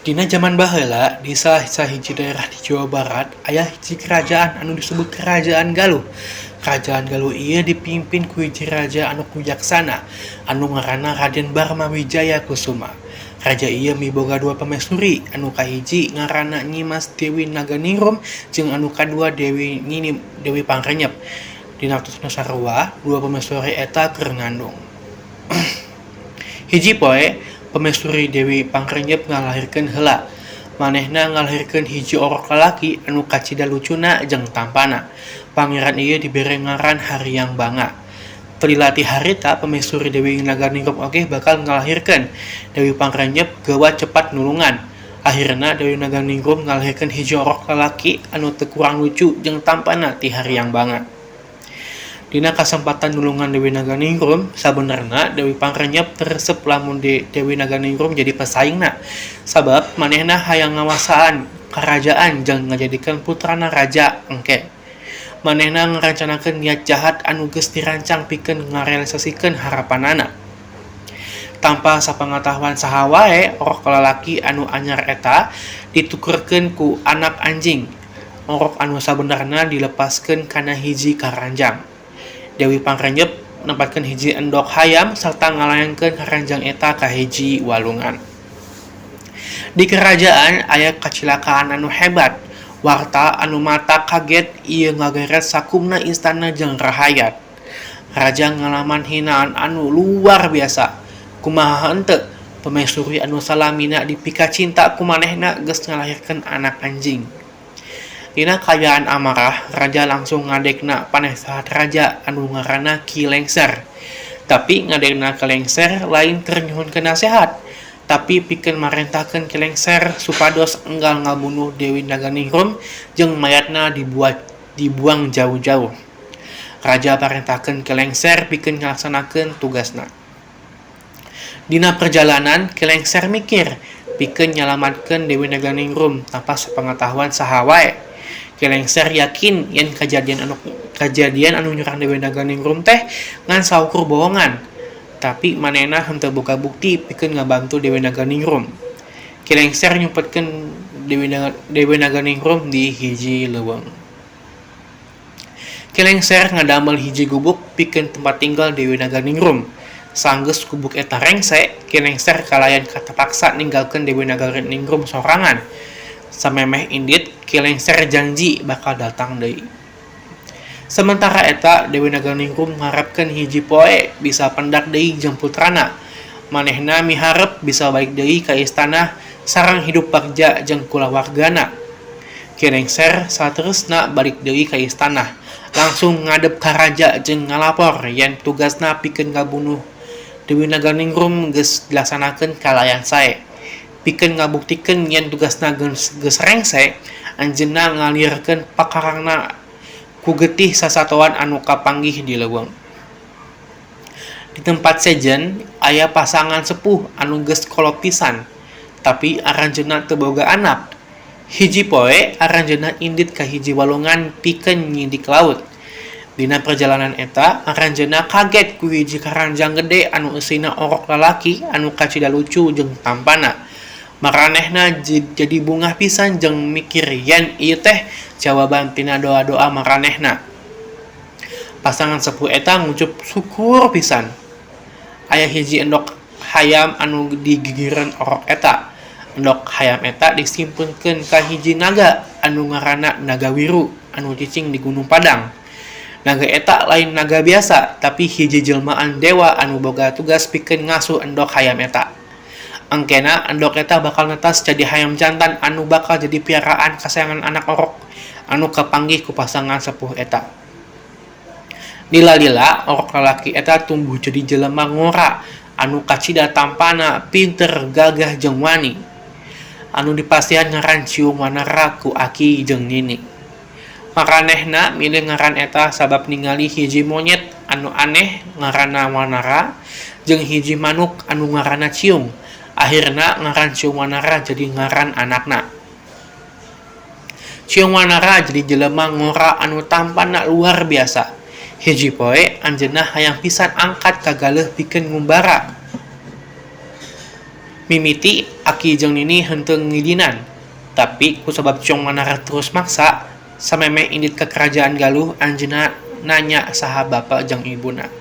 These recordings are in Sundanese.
Dina jaman baheula di salah sahiji daerah di Jawa Barat aya hiji kerajaan anu disebut Kerajaan Galuh. Kerajaan Galuh ieu dipimpin ku hiji raja anu wijaksana anu ngaranna Raden Barmawijaya Kusuma. Raja ieu miboga dua pamaisuri, anu kahiji ngaranna Nyimas Dewi Naganingrum jeung anu kadua Dewi Nini Dewi Pangrenyep. Dina waktu nu sarua, dua pamaisuri eta keur ngandung. Hiji poe, Pamaisuri Dewi Pangrenyep ngalahirkeun heula. Manehna ngalahirkeun hiji orok lalaki anu kacida lucuna jeung tampana. Pangeran ieu dibere ngaran Hariang Banga. Teu lila ti harita Pamaisuri Dewi Naganingrum oge bakal ngalahirkeun. Dewi Pangrenyep geuwat cepat nulungan. Ahirna Dewi Naganingrum ngalahirkeun hiji orok lalaki anu teu kurang lucu jeung tampana ti Hariang Banga. Dina kasempatan nulungan Dewi Naganingrum, sabenerna Dewi Pangrenyep teu resep lamun Dewi Naganingrum jadi pesaingna. Sabab manehna hayang ngawasaan karajaan jeung ngajadikeun putrana raja engke. Manehna ngarancanakeun niat jahat anu geus dirancang pikeun ngarealisasikeun harapanana. Tanpa sapangatahuan saha wae, orok lalaki anu anyar eta ditukerkeun ku anak anjing. Orok anu sabenerna dilepaskeun kana hiji karanjang. Dewi Pangrenyep nempatkeun hiji endog hayam sarta ngalayangkeun karanjang eta ka hiji walungan. Di kerajaan aya kacilakaan anu hebat. Warta anu matak kaget ieu ngageret sakumna istana jeung rahayat. Raja ngalaman hinaan anu luar biasa. Kumaha henteu, pamaisuri anu salamina dipikacinta ku manehna geus ngalahirkeun anak anjing. Dina kaayaan amarah, raja langsung ngadegna panesehat raja anu ngaranna Ki Lengser. Tapi ngadegna Ki Lengser lain keur nyuhunkeun nasehat, tapi pikeun marentahkeun Ki Lengser supados enggal ngabunuh Dewi Naganingrum jeung mayatna dibuat dibuang jauh-jauh. Raja parentahkeun Ki Lengser pikeun ngalaksanakeun tugasna. Dina perjalanan Ki Lengser mikir pikeun nyalamatkeun Dewi Naganingrum tanpa sapangatahuan saha wae. Ki Lengser yakin yen kajadian anu nyerang Dewi Naganingrum teh ngan saukur bohongan. Tapi manehna henteu boga bukti pikeun ngabantu Dewi Naganingrum. Ki Lengser nyumpetkeun Dewi Naganingrum di hiji leuweung. Ki Lengser ngadamel hiji gubuk pikeun tempat tinggal Dewi Naganingrum. Sanggeus gubuk eta rengse, Ki Lengser kalayan katapaksa ninggalkeun Dewi Naganingrum sorangan. Samemeh indit, Ki Lengser janji bakal datang deui. Sementara eta, Dewi Naganingrum ngarepkeun hiji poe bisa pendak deui jeung putrana. Manehna miharep bisa balik deui ka istana sareng hidup bagja jeung kulawargana. Ki Lengser saterusna balik deui ka istana, langsung ngadep ka raja jeung ngalapor yen tugasna pikeun ngabunuh Dewi Naganingrum geus dilaksanakeun kalayan sae. Pikeun ngabuktikeun yen tugasna geus rengse, anjeunna ngalirkeun pakarangna ku getih sasatoan anu kapanggih di leuweung. Di tempat sejen aya pasangan sepuh anu geus kolot pisan, tapi aranjeunna teu boga anak. Hiji poe aranjeunna indit ka hiji walungan pikeun nyindik laut. Dina perjalanan eta, aranjeunna kaget ku hiji karanjang gede anu eusina orok lalaki anu kacida lucu jeung tampana. Maranehna jadi bungah pisan jeung mikir yen ieu teh jawaban tina doa-doa maranehna. Pasangan sepuh eta ngucup syukur pisan. Aya hiji endog hayam anu digigireun orok eta. Endog hayam eta disimpenkeun ka hiji naga anu ngaranna Nagawiru anu cicing di Gunung Padang. Naga eta lain naga biasa, tapi hiji jelmaan dewa anu boga tugas pikeun ngasuh endog hayam eta. Engkena endog eta bakal netas jadi hayam jantan anu bakal jadi piaraan kasayangan anak orok anu kapanggih ku pasangan sepuh eta. Lila-lila orok lalaki eta tumbuh jadi jelema ngora anu kacida tampana, pinter, gagah jeung wani. Anu dipasihan ngaran Ciung Wanara ku aki jeung nini. Maranehna milih ngaran eta sabab ningali hiji monyet anu aneh ngaranna Wanara jeung hiji manuk anu ngaranna Ciung. Akhirna ngaran Ciung Wanara jadi ngaran anakna. Ciung Wanara jadi jelema ngora anu tampana luar biasa. Hiji poe anjeunna hayang pisan angkat ka galeuh pikeun ngumbara. Mimiti aki jeung nini henteu ngijinan, tapi kusabab Ciung Wanara terus maksa, samemeh indit ka Karajaan Galuh anjeunna nanya saha bapa jeung ibuna.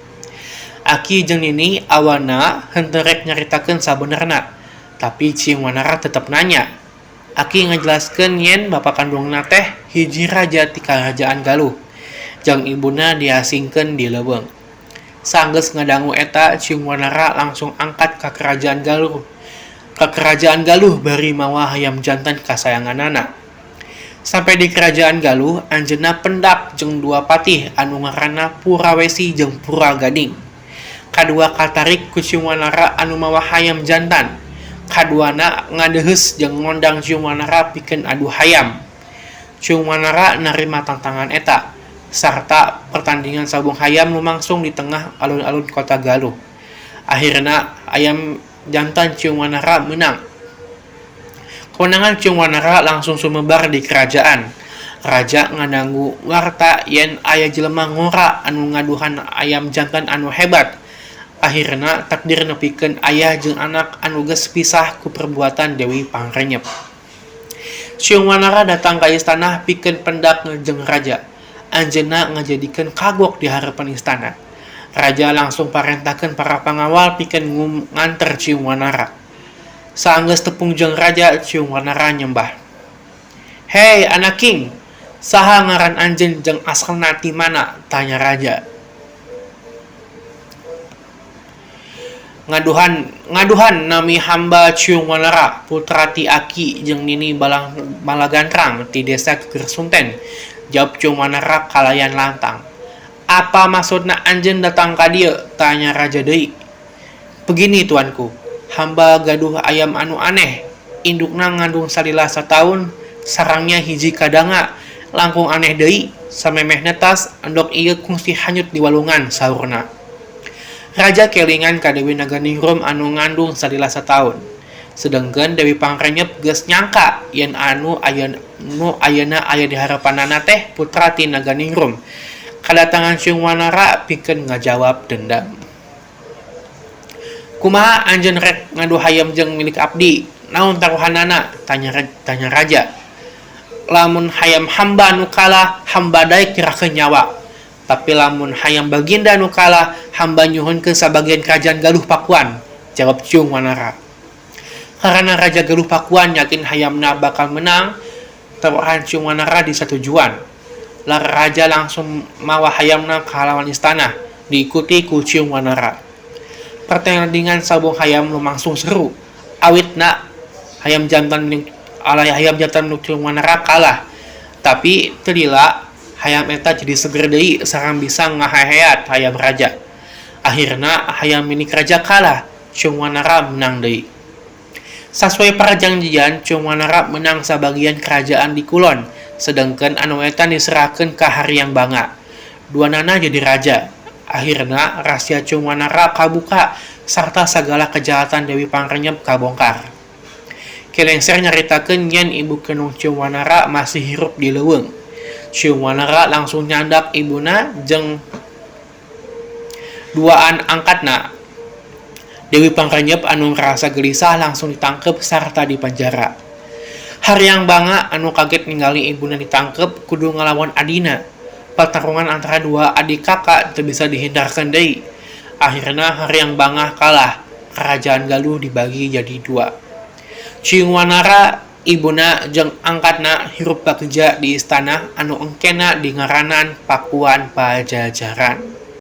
Aki jeung nini awalna henteu rek nyaritakeun sabenerna, tapi Ciung Wanara tetep nanya. Aki ngajelaskeun yen bapa kandungna teh hiji raja ti Karajaan Galuh, jeung ibuna diasingkeun di leuweung. Sanggeus ngadangu eta Ciung Wanara langsung angkat ka Karajaan Galuh. Ka Kerajaan Galuh bari mawa hayam jantan kasayanganana. Sampe di Kerajaan Galuh anjeunna pendak jeung dua patih anu ngaranna Purawesi jeung Puragading. Kadua katarik ku Ciung Wanara anu mawa hayam jantan. Kaduana ngadeuheus jeung ngondang Ciung Wanara pikeun adu hayam. Ciung Wanara narima tangtangan eta, sarta pertandingan sabung hayam lumangsung di tengah alun-alun kota Galuh. Ahirna hayam jantan Ciung Wanara meunang. Kewenangan Ciung Wanara langsung sumebar di kerajaan. Raja ngadangu warta yen aya jelema ngora anu ngaduhan ayam jantan anu hebat. Ahirna takdir nepikeun ayah jeung anak anu geus pisah ku perbuatan Dewi Pangrenyep. Ciung Wanara datang ka istana pikeun pendak jeung raja. Anjeunna ngajadikeun kagok di hareupeun istana. Raja langsung parentahkeun para pangawal pikeun nganter Ciung Wanara. Saanggeus tepung jeung raja, Ciung Wanara nyembah. Hei anak king, saha ngaran anjeun jeung asalna ti mana? Tanya raja. Ngaduhan, ngaduhan nami hamba Ciung Wanara, putra ti aki jeung nini Balang Malagantrang ti desa Gegersunten, jawab Ciung Wanara kalayan lantang. Apa maksudna anjeun datang ka dieu? Tanya raja deui. Begini tuanku, hamba gaduh ayam anu aneh, indukna ngandung salila sataun, sarangnya hiji kadanga, langkung aneh deui, samemeh netas, endog ieu kungsi hanyut di walungan, saurna. Raja kelingan ka Dewi Naganingrum anu ngandung salila sataun. Sedengkeun Dewi Pangrenyep geus nyangka yen anu aya nu ayeuna aya di hareupanana teh putra ti Naganingrum. Kadatangan Ciung Wanara pikeun ngajawab dendam. Kumaha anjeun rek ngadu hayam jeung milik abdi? Naon taruhanana? Tanya tanya raja. Lamun hayam hamba nu kalah, hamba daek nyerahkeun nyawa. Tapi lamun hayam baginda nu kalah, hamba nyuhunkeun sabagian kerajaan Galuh Pakuan, jawab Ciung Wanara. Karana Raja Galuh Pakuan yakin hayamna bakal menang, taruhan Ciung Wanara disatujuan. Lar raja langsung mawa hayamna ka halaman istana, diikuti ku Ciung Wanara. Pertandingan sabung hayam lumangsung seru. Awitna hayam jantan milik alay hayam jantan milik Ciung Wanara kalah. Tapi teu lila hayam eta jadi seger deui sareng bisa ngaheheat hayam raja. Akhirna hayam milik raja kalah, Ciung Wanara menang deui. Sasuai parjanjian, Ciung Wanara menang sabagian kerajaan di kulon, sedengkeun anu wetan diserahkeun ka Hariang Banga. Duanana jadi raja. Akhirna rahasia Ciung Wanara kabuka sarta sagala kejahatan Dewi Pangrenyep kabongkar. Ki Lengser nyaritakeun yen ibu kandung Ciung Wanara masih hirup di leuweung. Ciung Wanara langsung nyandak ibuna jeung duaan angkatna. Dewi Pangrenyep anu ngarasa gelisah langsung ditangkep sarta dipenjara. Hariang Banga anu kaget ningali ibuna ditangkep kudu ngalawan adina. Pertarungan antara dua adik kakak teu bisa dihindarkan deui. Akhirna Hariang Banga kalah, kerajaan Galuh dibagi jadi dua. Ciung Wanara ibuna jeung angkatna hirup bagja di istana anu engkena dingaranan Pakuan Pajajaran.